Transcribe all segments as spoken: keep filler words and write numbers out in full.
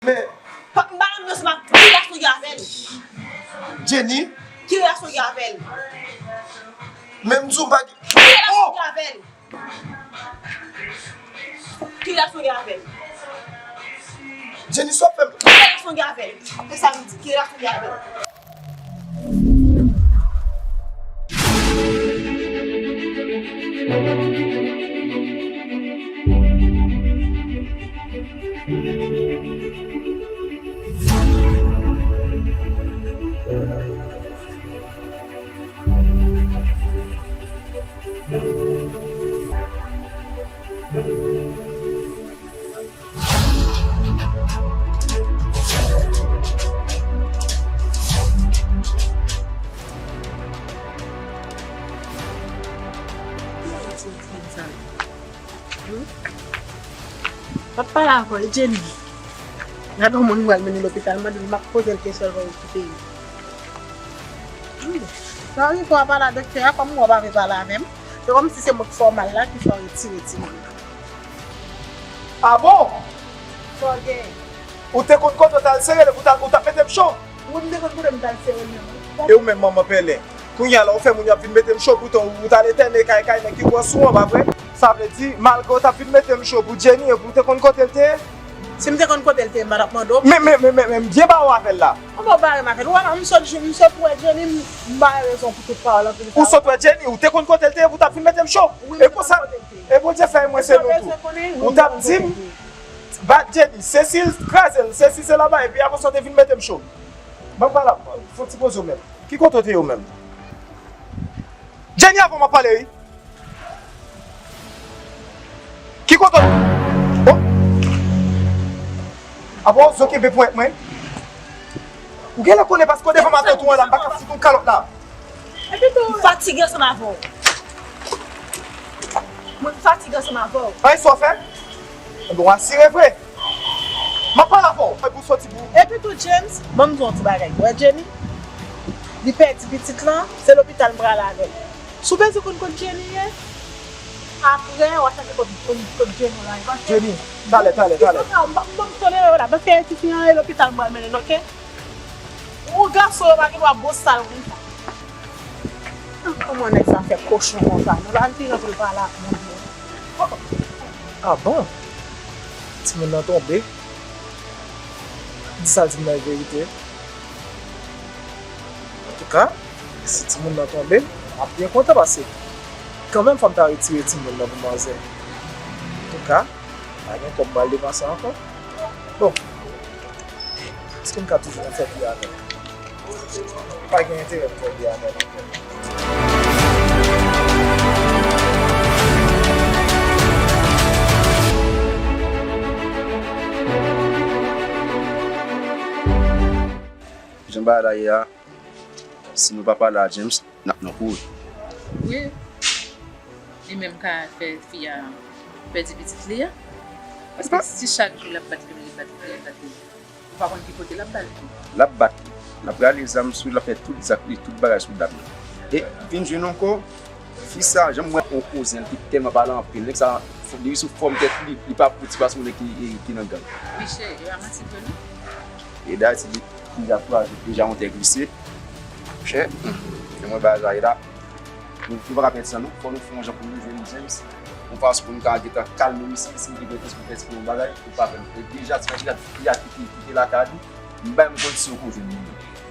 Men, pa, m pa nan anbyans m ak ki relasyon w gen avè l. Jenny? Ki relasyon w gen avè l? Men m di w m pa gen. Ki relasyon w gen avè l? Ki relasyon w gen avè l? Jenny, sa w ap fè m? Ki relasyon w gen avè l? Se sa m di, ki relasyon w gen avè l? Hmm? Pa t pale avè l, Jenny. Gade yon moun m pral mennen lopital, mande l, m ap poze l kesyon, l pa okipe l. Hmm. Sa rive w pale a doktè a, kòm ou pa vle pale avè m. Se kòmsi se mwen ki fè w mal la, ki fè w retire timoun nan. A bon? Sa w gen? Ou te konn kote w t al sere l, epi ou t al, ou t ap mete m cho? Wi, m te konn kote m t al sere l menm, wi. E ou menm, manman pèlen? Kounye a la, ou fè moun yo ap vin mete m cho, poutan ou t al etène kay kay nèg ki pran sou an, pa vre? Sa vle di, malgre w t ap vin mete m cho pou Jenny, epi ou te konn kote l te ye? Si m te konn kote l te ye, m pa t ap mande w. Men, men, men, men, men, m byen bare w avè l la. Kòman w bare m avè l? Ou wè, m sot jou, m sot wè Jenny, m, m ba rezon pou tout pawòl anpil sa. Ou sot wè Jenny, ou te konn kote l te ye, pou w t ap vin mete m cho? Wi, m te konn kote l te ye. E Bondye fè mwen se nou tou. Ou t ap di m, bat Jenny, Cecile kraze l, Cecile se laba, epi apre sa w te vin mete m cho. Ban m pale avè w, fon ti poze w menm. Ki kote w te ye w menm? Jenny, avan m ap pale, wi. Ki kote w? Oh! Apa w zo kenbe ponyèt mwen? Ou genlè konnen paske w devan matant ou an la, m pa ka fout ou kalòt la. Epi tou, m fatige ansanm avè w. Mwen fatige ansanm avè w. Anyen sa w fè? Enben, w asire vre. M ap pale avè w. Epi w soti pou. Epi tou, James, ban m di w yon ti bagay. Ou wè Jenny? Li pèdi pitit lan, se lopital m prale avè l. Si w bezwen konn kot Jenny ye, apre, w a chache kot, kot, kot Jenny la. Jenny, talè, talè, talè. M p ap, m p ap tolere w la. Paske ti fi an e lopital m pral mennen l, oke? Ou gason yo pa gen dwa bosal konsa. Kòman nèg sa fè kochon konsa? Nou pa vin pou l pale ak moun yo. Ah bon? Timoun nan tonbe. Di sa l di m nan e verite. Antouka, si timoun nan tonbe, m ap byen kontan paske kanmenm fò m ta retire timoun nan pou manzè. Antouka, pa gen kòb m pral depanse ankò. Bon, èske m ka toujou nan fè byen avè l? Pa gen enterè m fè byen avè l ankò. Jan bagay la ye a, si nou pa pale a James, n ap nan kouri. Wi. Li menm ka fè fi a pèdi pitit li a. Paske si chak jou l ap bat li, li bat li, li bat li, ou pa konn ki kote l ap ba l tou. L ap bat li. L ap rale zam sou li, l ap fè tout zak li, tout bagay sou dam nan. E vin jwenn ankò, fi sa, jan m wè yon kouzen l ki tèlman pale anpil, nèg sa, li sou fòm tèt li, li pa piti pase yon nèg ki, ki nan gang. Miche, e pa manti vre non. E dayè, si li, li ap kraze deja yon tè glise. Monchè, men mwen bagay la. Nou, nou pa ka pèdi sa non. Fò nou fè yon jan pou nou jwenn James. Yon fason pou nou ka gentan kalme misye, si li gen plis pou fè ti yon bagay, pou pa fè l. E deja, ti frè, deja, deja kite, kite lakay li. M bay m kondisyon pou jwenn li.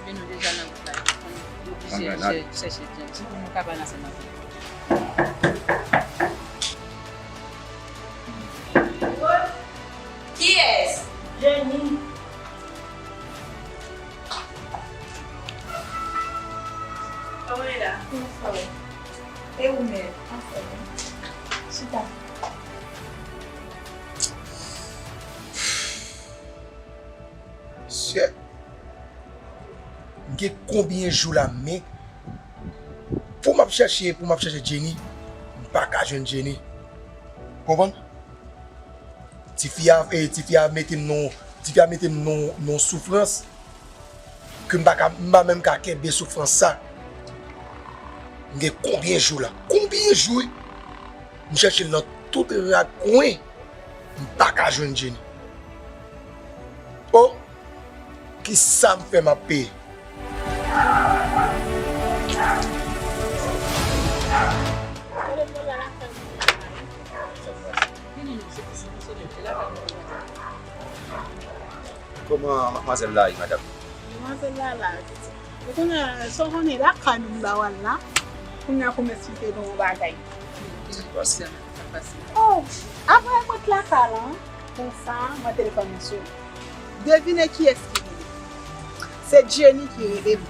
Men nou deja nan wout la, nou oblije chè-, chèche James pou nou ka pale ansanm avè l. Kiyès? Jenny. Kòman w ye la? Anfòm. E ou menm? Anfòm. Chita. Sè, m gen konbyen jou la, men pou m ap chèche, pou m ap chèche Jenny, m pa ka jwenn Jenny. Konprann? Tifi a, eh, tifi a mete m nan, tifi a mete m nan, nan soufrans ke m pa ka, m pa menm ka kenbe soufrans sa. M gen konbyen jou la? Konbyen jou, wi? M chèche l nan tout rakwen, m pa ka jwenn Jenny. O, kisa m fè m ap peye? Kòman madmwazèl la ye, madanm? Madmwazèl la la, pitit. Ou konnen, sa w konnen, lakay nou m ba w al la. Kounye a pou m esplike nou yon bagay. Sa k pase? Oh, apre mwen t lakay la, konsa, mwen telefòn mwen sone. Devine kiyès ki rele m. Se Jenny ki rele m.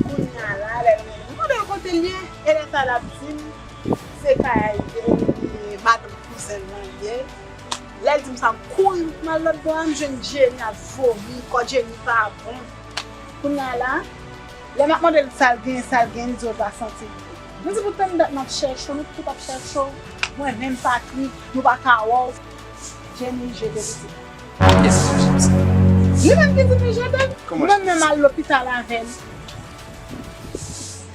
Kounye a la, lè l rele m, mwen mande l kote l ye, e lè sa l ap di m, se kay, e, madanm kouzen l lan l ye. Lè l di m sa, m kouri, m al lòt bò a, m jwenn Jenny ap vomi, kò Jenny pa bon. Kounye a la, lè m ap mande l sa l genyen, sa l genyen, li di l pa santi l. M di, pou tann dat m ap chèche w, nou tout ap chèche w, mwen menm Patrick, nou pa ka wè w. Jenny jete pitit la. Kiyès ki jete pitit la? Li menm ki di m li jete l. Kòman? Mwen menm al lopital avè l.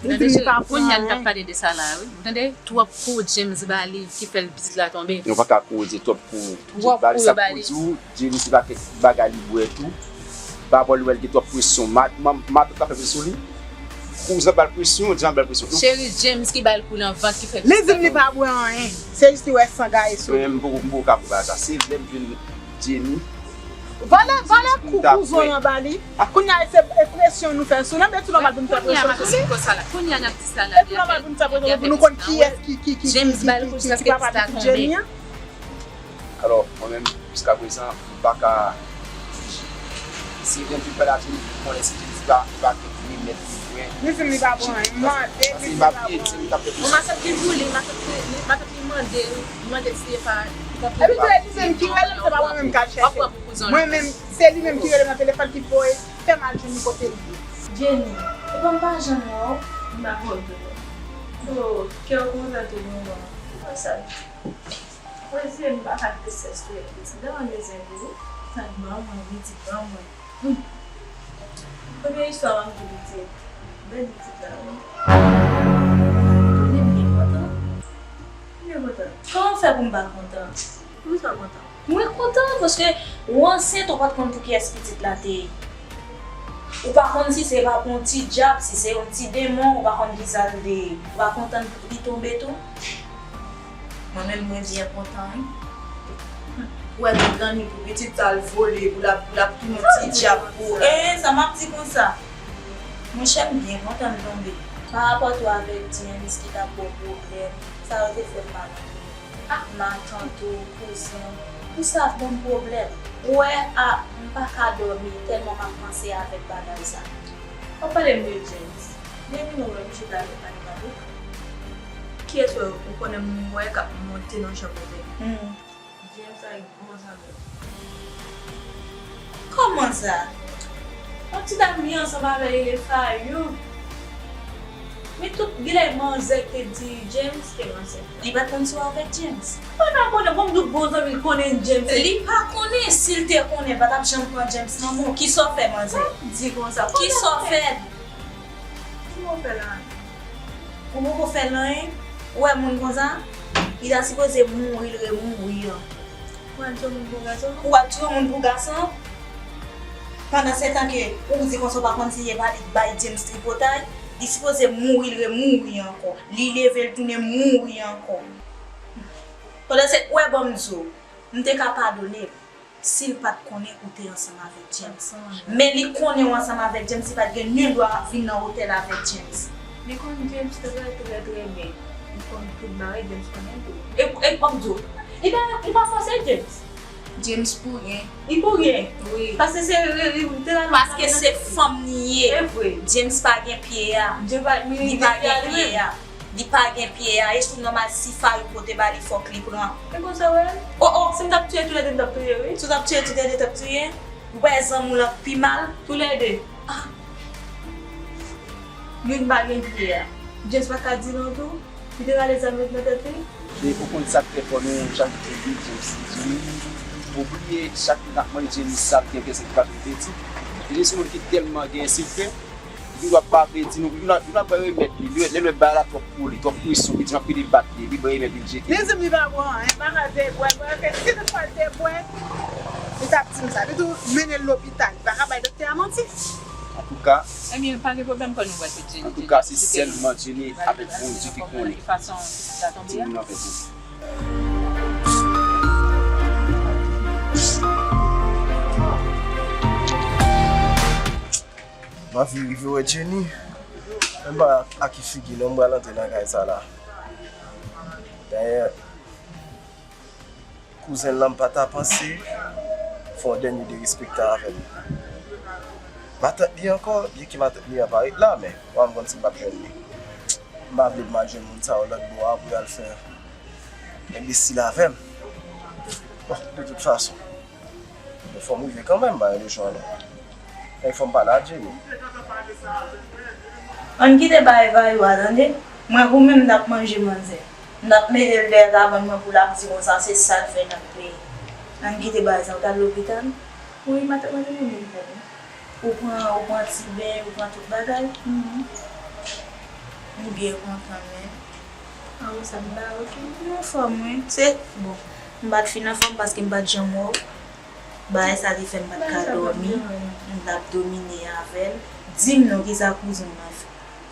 Li di m li pa pran anyen. Kounye a n t ap pale de sa la, wi. Ou tande? Twòp kou James ba li ki fè l pitit la tonbe. Nou pa ka kouri di twòp kou James ba li, sa pou di w, James se pa kèk bagay li bwè tou. Pa rapò li wè l gen twòp presyon. Ma, ma, matant la fè presyon sou li. Kouzen ba l presyon, James ba l presyon. Cheri, James ki ba l kou nan vant ki fè l pitit la tonbe. Li di m li pa bwè anyen. Se jis li wè san gaye sou li. Mwen menm, m poko, m poko ka pwouve sa. Se lè m jwenn Jenny. Valè, valè kou kouzen an ba li. Kounye a, se, e presyon nou fè sou li. E tou nòmal pou nou fè presyon sou li. Kounye a n ap di sa la. E tou nòmal pou nou fè presyon pou nou konn kiyès ki, ki, ki, ki, ki, ki, ki papa pitit Jenny an. Alò, mwen menm, jiskaprezan, m pa ka, si yon fi pale a Jenny, pou konnen si Jenny pa, li pa gen remèd pou mwen. Li di m li pa pran anyen. M mande, li di m li pa pran anyen. Bon, matant li voule, matant li, matant li mande, li mande si e pa, epi se li menm ki rele m, se pa mwen menm k al chèche. Mwen menm, se li menm ki rele m nan telefòn, ki voye fè m al jwenn li kote l ye. Jenny, ou konn pa janm wè w? M pa konn. Oh, kè w kontan tou, non, non. Konsa. Mwen di m pa ka tristès tou, pitit la mwen bezwen tou. Sa k ban mwen, pitit ban mwen. Hmm. Premye istwa m ap di pitit. Bèl pitit la, wi. Li byen kontan. Li byen kontan. Kòman fè pou m pa kontan? Poukisa w kontan? Mwen kontan paske ou ansent, ou pa t konn pou kiyès pitit la te ye. Ou pa konn si se pa pou yon ti dyab, si se yon ti demon, ou pa konn kisa l te ye. Ou pa kontan li tonbe tou? Mwen menm, mwen byen kontan, wi. Ou wè tout lannwit pou pitit sa l vole, pou l ap, pou l ap tounen yon ti dyab pou ou. E, sa m ap di konsa. Monchè, m byen kontan l tonbe. Pa rapò tou avèk James ki t ap ba w pwoblèm, sa yo te fè m mal anpil. Ak matant ou, kouzen, tout sa ap ban m pwoblèm. Ou wè, a, m pa ka dòmi tèlman m ap panse avèk bagay sa. W ap pale m de James. Depi nou wè m chita avèk Annie Marie. Kiyès wè ou konnen m wè k ap monte nan chanm kote m? Hmm. James avèk bon zanmi l. Kòman sa? Yon ti dam li ansanm avè l rele Fayou. Men tout genlè manzè k te di James te manzè. Li pa t konn si w avèk James. Mwen pa konnen, bon, m di w bon zanmi l konnen James. Li pa konnen, si l te konnen, l pa t ap janm pran James nan men w. Kisa w fè manzè? Di konsa. Kisa w fè? Kisa w fè la? Ou poko fè l anyen. Ou wè moun konsa, li ta sipoze mouri, l remouri ankò. Ou al touye moun pou gason? Ou al touye moun pou gason? Pandan se tan ke ou di konsa w pa konn si e pa li k bay James tripotay, li sipoze mouri, l remouri ankò. Li leve, l tounen mouri ankò. Pandan se, ou wè, ban m di w, m te ka padone l. Si l pa t konnen ou te ansanm avèk James. Men li konnen w ansanm avèk James, li pa t gen ni dwa vin nan otèl avèk James. Li konn James trè, trè, trè byen. Li konn tout bagay, James konnen tou. E, e, ban m di w, li pa, li pa fòse James. James pou ryen. Li pou ryen. Wi. Paske se, li, li, literalman, paske se fanm li ye. E vre. James pa gen pye a. James pa, li pa gen pye a. Li pa gen pye a, e sou nòmal si Fayou pote ba li fòk li pran. E konsa w wè l? O, o, si m t ap tiye toulède, m t ap touye, wi. Si w t ap tiye toulède, t ap touye? Ou wè zanmi w lan pi mal? Toulède. Ah. Youn pa gen pye a. James pa ka di non tou. Li te rale zam met nan tèt li. E ou konn sa k fè fò nou chak jou di James li di wi. Ou bliye chak jou n ap mande James sa l gen, kèske li pa vin peti. James se moun ki tèlman gen sekrè. Li w ap pa vle di nou, li w ap, li w ap bay remèd li, li, li, li bay la twòp pou li, twòp presyon, li di m ap pede bat li, li bay remèd li jete. Li di m li pa bwè anyen, pa ka debwè, paske si tout fwa l te bwè, Li t ap di m sa. Li di w mennen l lopital. Li pa ka bay doktè a manti. Antouka, Ebyen, pa gen pwoblèm, kò nou pral fè Jenny. Antouka, se sèlman Jenny avèk Bondye ki konnen. Timoun nan fè Jenny. M anvi rive wè Jenny. Menm pa ak ki figi non m pral antre nan kay sa la. Dayè, kouzen l lan m pa ta panse fè yon dènye derespektan avè l. Matant li ankò, byenke matant li an pa ret la, men m pa konn si m p ap jwenn li. M pa vle m al jwenn moun sa yo lòt bò a pou y al fè enbesil avè m. Bon, de tout fason, men fò m rive kanmenm, m pa gen lechwa non. Fòk m pale a Jenny. Ann kite bagay vayou a tande. Mwen ou menm m t ap manje manzè. M t ap mete l dèyè kabann mwen pou l ap di konsa se sa l fè nan peyi. Ann kite bagay sa, ou t al lopital? Wi, matant mwen te renmen l fè wi. Ou pran, ou pran ti ben, ou pran tout bagay? Ou byen kontan men. Awo sa m ba ou tou. M anfòm wi. Se, bon, m pa t fin anfòm paske m pa t janm wè w. Bagay sa te fè m pa t ka dòmi. M t ap domine avè l. Di m non, kisa kouzen w nan fè?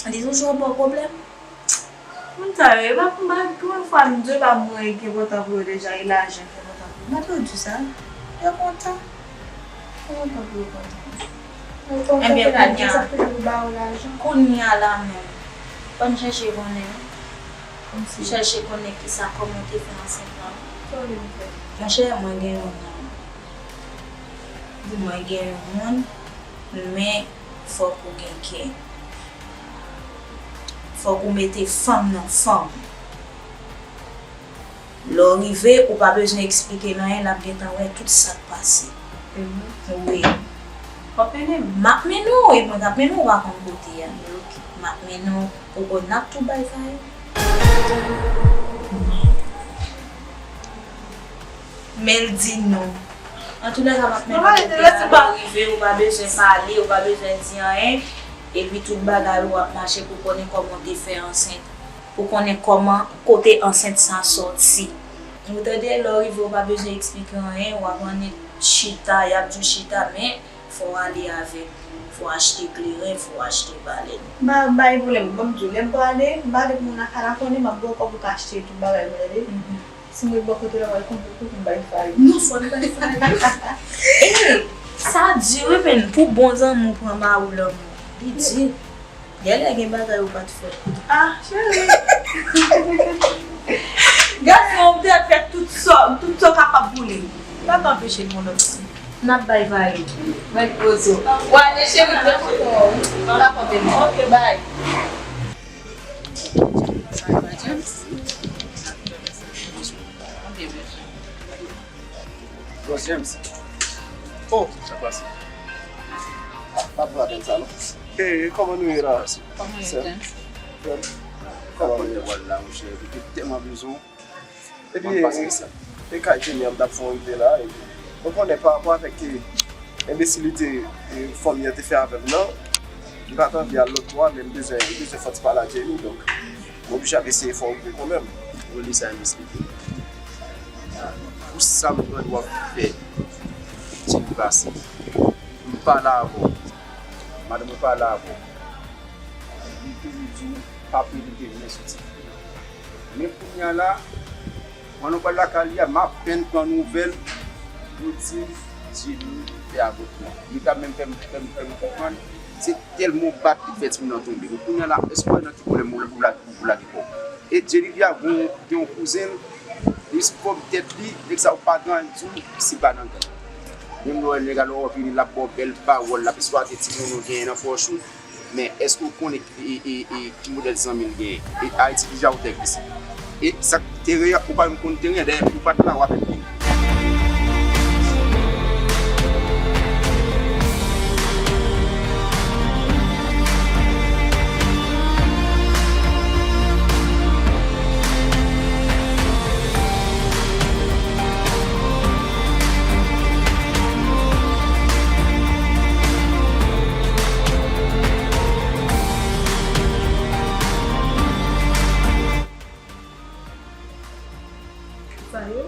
Li toujou ap ba w pwoblèm? Moun sa yo, e pa pou m pa, konbyen fwa m di w e pa mwen ki enpòtan pou yo deja, e lajan ki enpòtan pou yo. M pa t di w sa. Yo kontan. Yo kontan pou yo kontan. Ebyen, kounye a, kounye a la menm, fò n chèche konnen, chèche konnen kisa, kòman w te fè ansent lan. Monchè, mwen gen yon moun. Mwen gen yon moun, men fòk ou gen kè. Fòk ou mete fanm nan fanm. Lè w rive, ou pa bezwen eksplike l anyen, l ap gentan wè tout sa k pase. Wi. W ap mennen m? M ap mennen w, e mwen k ap mennen w, ou pa konn kote a. M ap mennen w, ou konn n ap tou bay vayou. Men l di non. Antoulèka, m ap mennen w kote a, lè w rive, ou pa bezwen pale, ou pa bezwen di anyen. Epi tout bagay ou ap mache pou konnen kòman w te fè ansent. Pou konnen kòman, kote ansent sa sòti. Ou tande, lè w rive, ou pa bezwen eksplike anyen, w ap annik chita, y ap di w chita, men fò w ale avèk, fò w achte kleren, fò w achte balèn. M pa bay pwoblèm, ban m di w, lè m prale, m pa vle pou moun nan ka la konnen, m ap ba w kòb ou ka achte tout bagay ou vle, tande. Si m ret bò kote w la, w al konprann pou m bay fayi. Non, fò n bay fayi. E, sa di wi, men pou bon zanmi w pran mari w lanmò. Li di. Genlè gen bagay ou pa t fè. Ah, cheri. Gason, ou te fè tout sa, tout sa w kapab pou li. Pa t anpeche l, mon lòt fi. N ap bay vayou. Mèt poze w. W ale, cheri, byen kontan w. Pa pwoblèm. Ok, bay. Bro James. Oh, sa pase. Pa pran apèl sa non. Hey, kòman nou ye la? Kòman ye, James? Kòman nou ye? Wala, monchè, mwen te tèlman bezwen w. Epi, e kay Jenny an m t ap fè yon rive la, epi, ou konnen pa rapò avèk, e, enbesilite, e, fanmi an te fè avè m nan, m pa t anvi al lòt bò a, men m bezwen, m bezwen fè yon ti pale a Jenny, donk, m oblije ap eseye fè yon rive kanmenm. Pou li sa enbesilite. Pou sa m tande w ap fè, Jenny pase. M pale avè w. Madanm mwen pale avè w. Li toujou di w pa premye te vle soti. Men kounye a la, pandan w pral lakay li a, m apèn pran nouvèl, yo di m Jenny fè avòtman. Li ta menm fè m, fè m, fè m konprann, se tèlman w bat li fè timoun nan tonbe. Men kounye a la, èske w wè nan ki pwoblèm ou, ou la, ou lage kò w? E Jenny li a gon, gen yon kouzen l, li sou kòb tèt li, nèg sa yo pa gen anyen di w, si pa nan gang. Menm lè w wè nèg a lè w vini, l ap ba w bèl pawòl, l ap eksplwate timoun ou genyen nan pòch ou. Men èske w konnen e, e, e, ki modèl zanmi l genyen? E Ayiti ki jan ou te glise? E sa k te reyèl, ou pa menm konn te reyèl, dayè ou pa t la, w ap vin. Sa yo?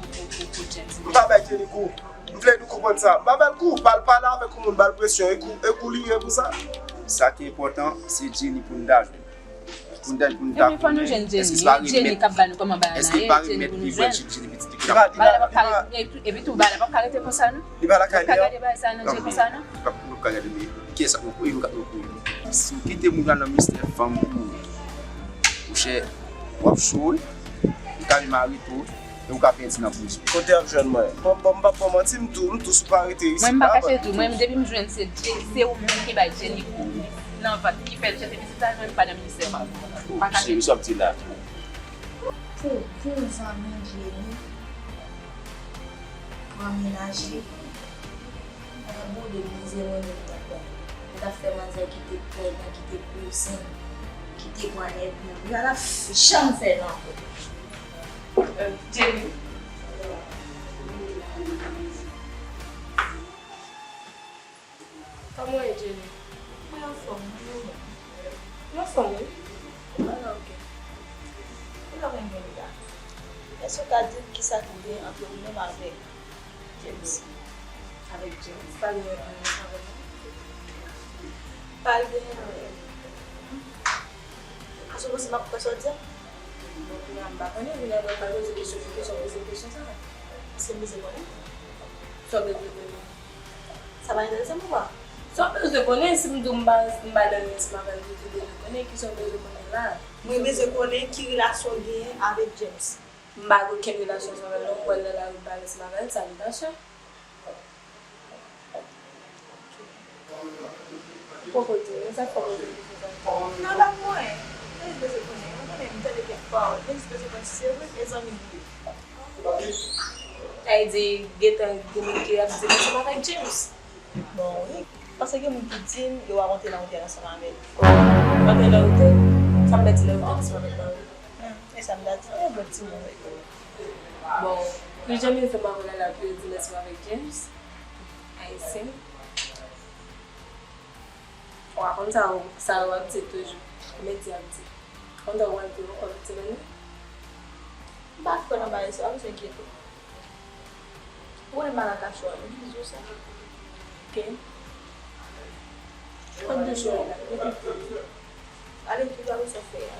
pou, pou, pou, pou Jenny. M pa bay Jenny kou. M vle nou konprann sa. M pa ba l kou. Ba l pale avèk yon moun, ba l presyon. E kou, e kou li ye pou sa. Sa ki enpòtan, se Jenny pou n ta jwenn. Pou n ta, pou n ta konnen, èske se pa remèt, èske se pa remèt li pral chèche Jenny pitit li k ap. Bagay la p ap ka rete, epi tou, bagay la p ap ka rete konsa, non. Li pa lakay li a. Gade bagay sa nan je konsa, non. Li p ap, li p ap ka gade li. Kiyès ap nan kou, li p ap nan kou. Si w kite moun nan nan mistè fanm pou ou, monchè, w ap cho, wi. Li ka vin mare tou, e ou ka pèdi nan prizon. Kote y ap jwenn mwen? Bon, bon, m p ap ba w manti, m tou, m tou, si w pa rete isit la. Mwen, m pa kache tou. Mwen, depi m jwenn, se Je-, se ou menm ki bay Jenny kou nan vant, ki fè l chèche pitit la, mwen, m pa nan mistè fanm. Pa kache. Cheri, sa w ap di la? Pou, pou zanmi Jenny pran menaje, mwen boude mize mwen menm tankou. Mwen t ap fè manzè kite kòb mwen, kite kouzen, kite pwanyèt mwen. Mwen pa t ap janm fè l ankò. Euh, Jenny. Kòman w ye, Jenny? Mwen anfòm, mwen anfòm, wi. Ah, ok. Ki lè w vin gen la? Èske w ka di m kisa ki gen ant ou menm avèk James? Avèk James? Pa gen anyen avèk mwen. Pa gen anyen. Èske w panse m ap kwè sa w di a? Bon, kounye a m pa konnen, kounye a lè w pral poze kesyon, ki kesyon w poze kesyon sa? Paske m bezwen konnen. Sa w bezwen konnen? Sa pa enterese m ankò. Sa w bezwen konnen, si m di w m pa, m pa nan relasyon avè l, ou bezwen konnen, kisa w bezwen konnen la? Mwen bezwen konnen ki relasyon w genyen avèk James. M pa gen okenn relasyon ansanm avè l, non, m wè l nan lari, m pa relasyon avè l, salutasyon. Ou poko di m, men sa k fè w poze m kesyon sa? Non, pa gen anyen. Mwen jis bezwen konnen. Ou konnen, m tande kèk pawòl. Mwen jis bezwen konnen si se vre, e zanmi m ou ye. Sa vle di, gentan gen moun ki ap di m ansanm avèk James. Bon, wi. Paske gen moun ki di m yo rakonte nan otèl ansanm avè l. Rakonte nan otèl? Sa m ta di nan otèl ansanm avèk Marie? Hmm, e sa m ta di, e bon timoun wi. Bon, plizyè moun fè m avè l la pou yo di m ansanm avèk James. Ayisyen. Ou pa konn sa yo, sa yo ap di toujou. Kòmedi ap di. Konn sa yo ap di, yo kòmedi menm. M pa kwè nan bagay sa yo, pa bezwen enkyete. Ou wè m pa nan kachou a, m di w sa. Ok. Kot de chou la, mete pou li. Ale, tout bagay sa fè a.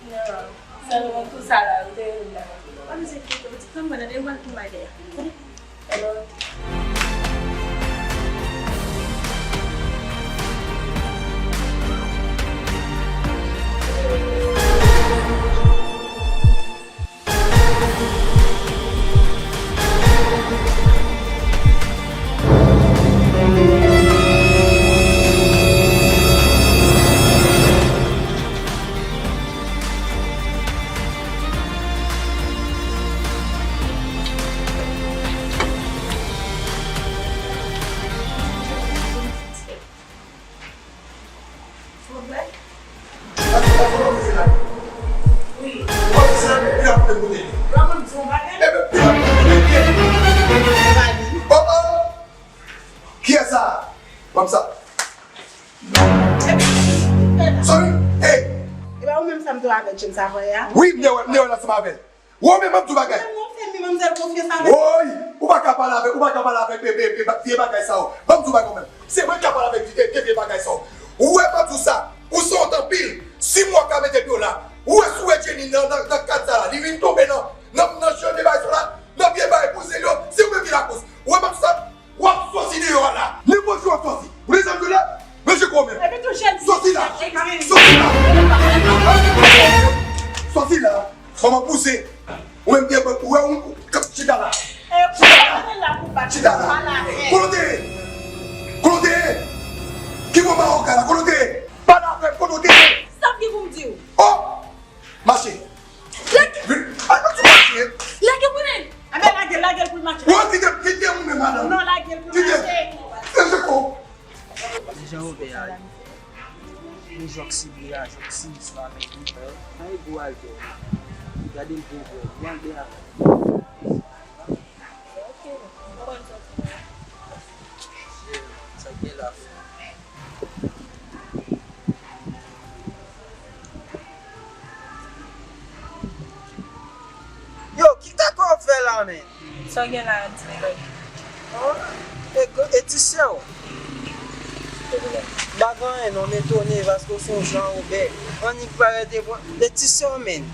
Non, sèlman pou sa la, ou te rele m la. Pa bezwen enkyete w, ti fanm mwen nan, depi mwen pou m ale a. Ebyen, ok. Oh, oh! Kiyès sa? Ban m sa. Sorry. Hey! E pa ou menm sa m te wè avèk James avanyè a? Wi, m te wè, m te wè l ansanm avè l. Ou menm, ban m di w bagay. Mwen fè mi manmzèl konfyans avèk. Woy! Ou pa ka pale avèk, ou pa ka pale avèk vye, vye, vye, vye bagay sa yo. Ban m di w bagay ou menm. Se mwen k ka pale avèk vye, vye, vye bagay sa yo. Ou wè, ban m di w sa. Ou se wont anpil. Si mwen ka mete pye w la. Ou wè, si w wè Jenny nan, nan, nan kad sa la. Li vin tonbe nan, nan, nan jan de bagay sa la. Nan vye bagay pou zil yo. Se ou menm ki lakoz. Ou wè, ban m di w sa. W ap sòti deyò a la. Nenpòt jou w ap sòti. Ou desann tou la? Mesye kòmè. Sòti la. Sòti la. Sòti la. Manman pouse. Ou menm gen ou wè ou chita la. Chita la. Chita la. Kote w te ye? Kote w te ye? Ki moman w ka la? Kote w te ye? Pale avè m, kote w te ye? Sa m gen pou m di w? Oh! Mache. Lage. Vin. Ay, pa sou mache. Lage pou li. Anben lage l, lage l pou l mache. Ou kite, kite ou menm madanm. Non, lage l pou l mache. Kite. Mesye kò. Jan Wobè a ye. Li jòk si bri a, jòk si istwa avèk li. Sa e gwo al fè. Gade l byen fè. Li al byen avè. Ok, mwen konn sòti. Sa gen la. Yo, ki kaka w ap fè la, men? Sa w gen la a, di m non. Oh, e, e ti sè w? M pa gen anyen non, m etone paske w se yon Jan Wobè. Annik parèt e pran. E ti sè w, men.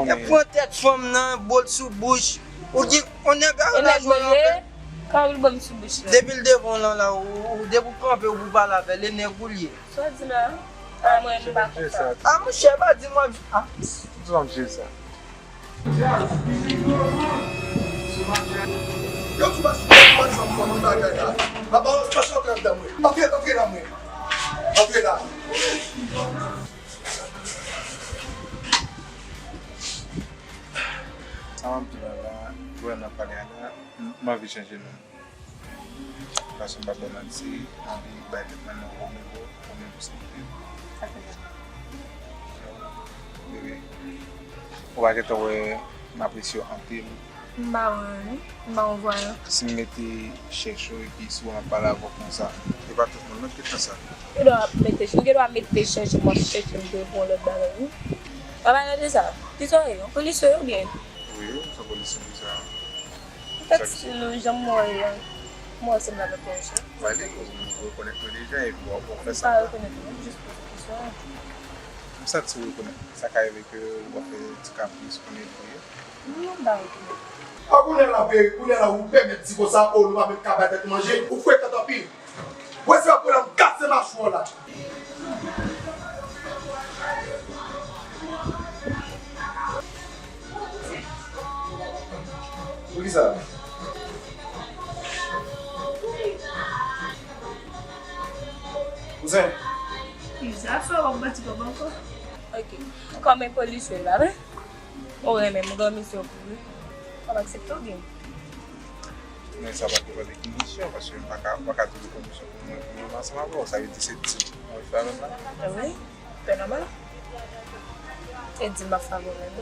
E pran tèt fanm nan, bo l sou bouch. Ou di, on nèg a laj mwen anfen. Kòman l ban m sou bouch la? Depi l devan w lan la, ou, ou, depi w kanpe, ou pou pale avè l, e nèg ou l ye. Sa w di la? A, mwen, m pa konn sa. A, monchè, pa di m w ap, a. Sa w di sa? Yo, tou bas, yo, tou bas, sa m konn bagay la. Papa, w pa sot anndan mwen. Antre, antre la, mwen. Antre la. Sa m ap di w la, vrèman pale a la, m, m anvi chanje non. Paske m p ap ba w manti, m anvi bay tèt mwen nan wo nivo, pou mwen posibite. Sa fè sa. Bebe, ou pa gentan wè m apresye w anpil. M pa wè, wi. M pa wè vwa yo. Si m mete chèch ou epi si w ap pale avè w konsa, e Pa tout moun nan ki fè sa. Ou dwe mete, m gen dwa mete chèche, m ap chèche, m te pran lòt bagay, wi. Pa pale de sa. Kisa w ye? Yon polisye oubyen? Wi, m se polisye, kisa? Ou fèk stil ou, jan m wè w, m wè w sanble avèk yon chèf. Ba li, ou rekonèt mwen deja, epi w ap fè sa. M pa rekonèt ou, jis poze kesyon an. M santi ou rekonèt mwen. Sa ka rive ke w ap fè ti kapris, konnen pou yo. Non, m pa rekonèt. A, kounye a la, pe-, kounye a la, ou pèmèt di konsa, o, nou pa menm ka bay tèt nou manje, ou frekan anpil. Wè, se apre la, m kase machwè w la. Poukisa? Kouzen. Kisa fè w ap bati kòb ankò? Ok. Kòm e polisye la, wi. Ou renmen m, ou gen misyon pou ou. W ap aksepte oubyen? Men sa pa depann de ki misyon, paske m pa ka, m pa ka di ou komisyon pou mwen, pou mwen ansanm avè w. Sa vle di se di mwen fè avè m la. Wi, se nòmal. E di m ap fè avè w menm.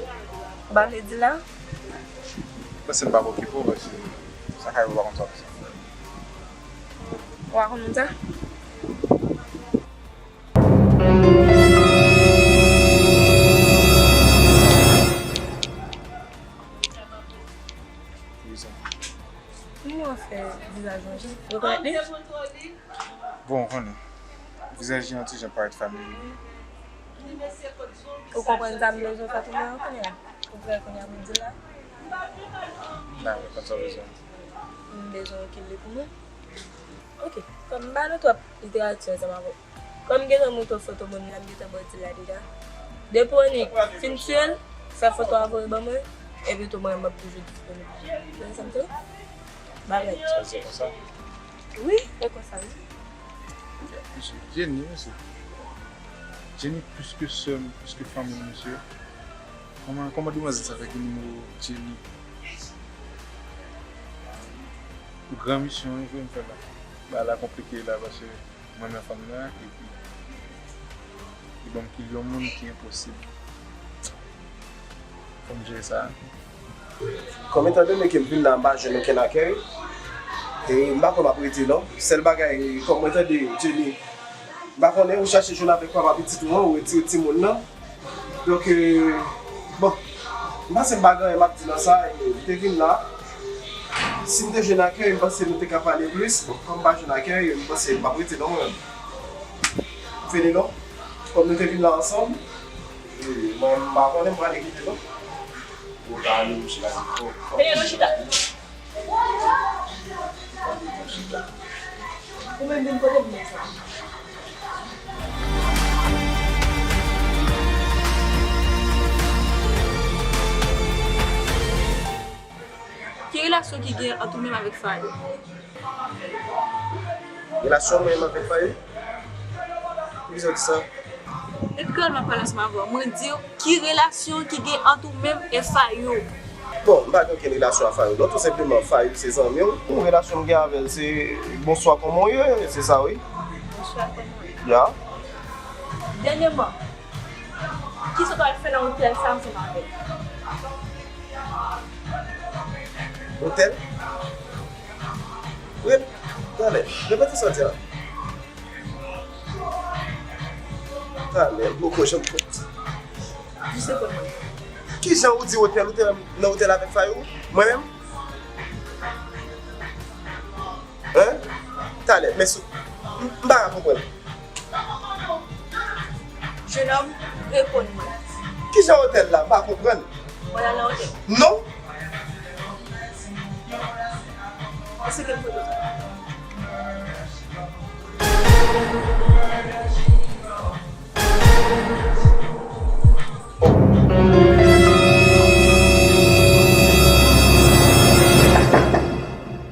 Ou pa vle di la? Mwen se m pa okipe w, paske sa ka rive w pa konn sa w bezwen fè. Ou pa konn moun sa? Kouzen. Kouman w fè vizaj mwen jan? Rekonèt li? Bon, ou konnen. Vizaj li an ti jan parèt familye. Ou konprann sa m bezwen fè pou mwen an kounye a? Ou prè kounye a pou m di l la? Ba, mwen konn sa w bezwen. M bezwen yon kilè pou mwen. Ok, kòm m pa nan twòp literati ansanm avè w. Kòm m gentan montre w foto moun nan, m gentan ba w di l la deja. Depi w annik fin tiye l, fè foto a voye ban mwen, epi tou mwen, m ap toujou disponib. Ou konprann sa m di w? Bagay. Sa se konsa? Wi, e konsa, wi. Mesye, Jenny, mesye. Jenny plis ke sè m, plis ke fanmi m, mesye. Kòman, kòman demwazèl sa fè gen nimewo Jenny? Gran misyon wi frè m fè la. Bagay la konplike la paske mwen renmen fanm nan epi li ban m kilè yon moun ki enposib. Fò m jere sa. Kòm etan done ke m vin la m pa jwenn okenn akèy, e m pa kwè m ap rete non. Sèl bagay, kòm mwen tande Jenny, m pa konnen ou chache jwenn avèk papa pitit ou an, ou retire timoun nan. Donk, e, bon, m panse m pa gen anyen m ap di nan sa, e, m te vin la. Si m te jwenn akèy, m panse nou te ka pale plis. Bon, kòm m pa jwenn akèy, m panse m p ap rete non mwen menm. M fini non. Kòm nou te vin la ansanm, e, mwen m pa konnen m prale kite non. Ou ta ale, m chita. Peye nou chita. Ou menm vin kote m nan sa. Ki relasyon ki gen ant ou menm avèk Fayou? Relasyon mwen menm avèk Fayou? Poukisa w di sa? Epi kreyòl m ap pale ansanm avè w. Mwen di w, ki relasyon ki gen ant ou menm e Fayou? Bon, m pa gen okenn relasyon ak Fayou non, tou senpleman Fayou se zanmi w. Bon, relasyon m gen avè l se bonswa kòman w ye, se sa wi. Bonswa kòman w ye? Ya. Dènyèman, kisa w t al fè nan otèl sa ansanm avè l? Otèl? Rep-, talè, repete sa w di a. Talè, m poko janm konprann. Jis reponn mwen. Kijan ou di otèl, ou te nan otèl avèk Fayou? Mwen menm? Hein? Talè, men sou, m, m pa ka konprann. Jenòm, reponn mwen. Kijan otèl la? M pa konprann. Mwen al nan otèl. Non. Èske m foto sa?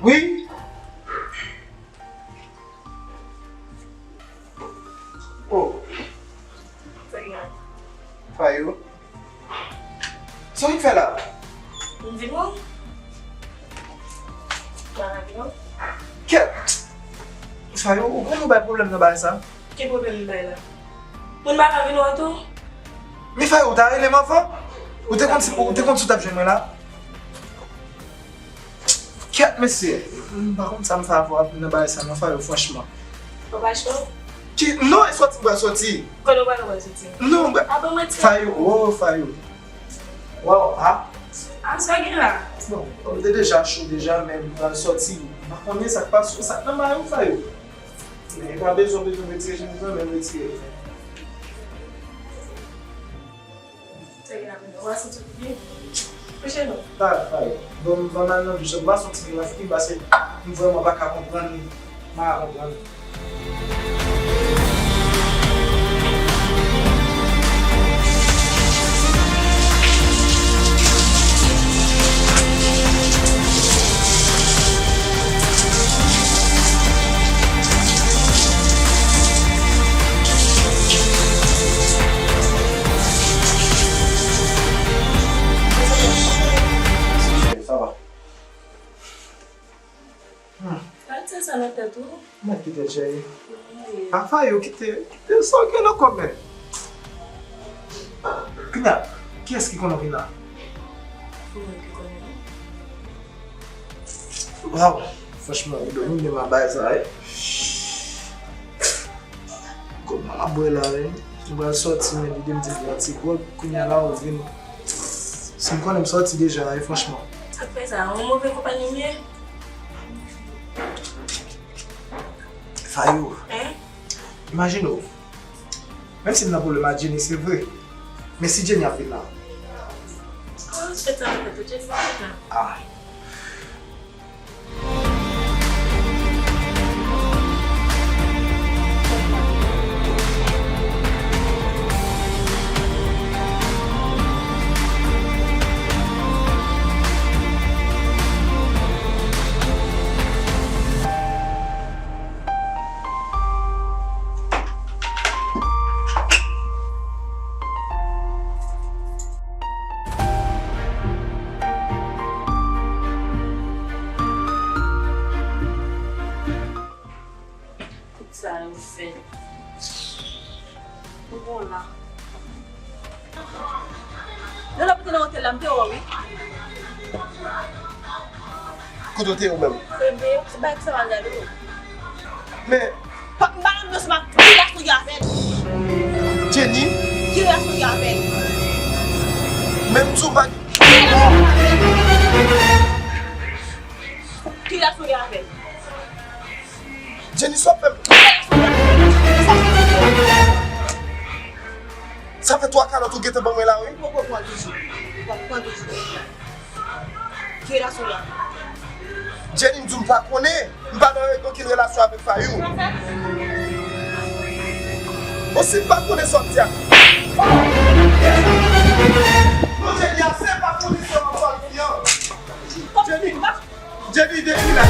Wi. Oh. Fayou. Sa w vin fè la? M vin wè w. M pa ka vin wè w. Kèt! Fayou, ou konn ou bay pwoblèm nan bagay sa? Ki pwoblèm m bay la? Moun pa ka vin wè w tou? Men Fayou, ou ta rele m anvan? Ou te konn si, ou te konn si w t ap jwenn mwen la? Kèt mesye, m pa konn sa m fè avè w nan bagay sa non Fayou, franchman. Ou pa cho? Ki, non, e sòti m pral sòti. Kote w pral, ou pral sòti? Non, mwen. A bon, mwen ti. Fayou, oh, Fayou. Waw, a. A, sa gen la? Bon, kòm m te deja cho deja, men m pral sòti. M pa konnen sa k pase, sa k nan mayo m, Fayou. Men pa bezwen, bezwen retire chemiz lan, men m retire l. Sa gen la, men w a santi w byen. Kouche non. Pa, pa. Bon, m van al nan douch. Bwason ti vin la fini pase m vrèman pa ka konprann li. M pa ka konprann. Sa va? Hmm. Sa te sa nan tèt ou? Mwen kite Jerry. Wi. Afè yo kite, kite sa w gen nan kò men. Kounya, kiyès ki konnen w vin la? Mwen ki konnen. Waw, franchman, ou dòmi menm a bay sa, wi. Kòman m ap bwè la, wi? M pral sòti, men lide m di m pran ti gwòg, kounya la ou vin. Si m konnen m sòti deja, wi, franchman. Sa k fè sa? Yon move konpayi m ye? Fayou. Hein? Imajine w. Menm si m nan pwoblèm ak Jenny, se vre. Men si Jenny ap vin la? Oh, se tan fèt, Jenny pa vin la. Ah. Tout sa yo fèt. Bon la. Lè w te nan otèl la, m te wè w, wi. Kote w te ye ou menm? Enben, se bagay ki sa m al gade w. Men, pa, m pa nan dosye m ap ki relasyon w gen avè l. Jenny? Ki relasyon w gen avè l? Men m di w pa. Ki relasyon w gen avè l? Jenny, sa w ap fè m? Sa fè twa kalòt ou gentan ban mwen la, wi. Ou poko pran toujou. Ou poko pran toujou. Ki relasyon w gen? Jenny, m di w m pa konnen. M pa nan okenn relasyon avèk Fayou. Bon, si m pa konnen sa w ap di a. Non, Jenny, ase pa konnen sa w ap di a. Jenny, Jenny, depi la.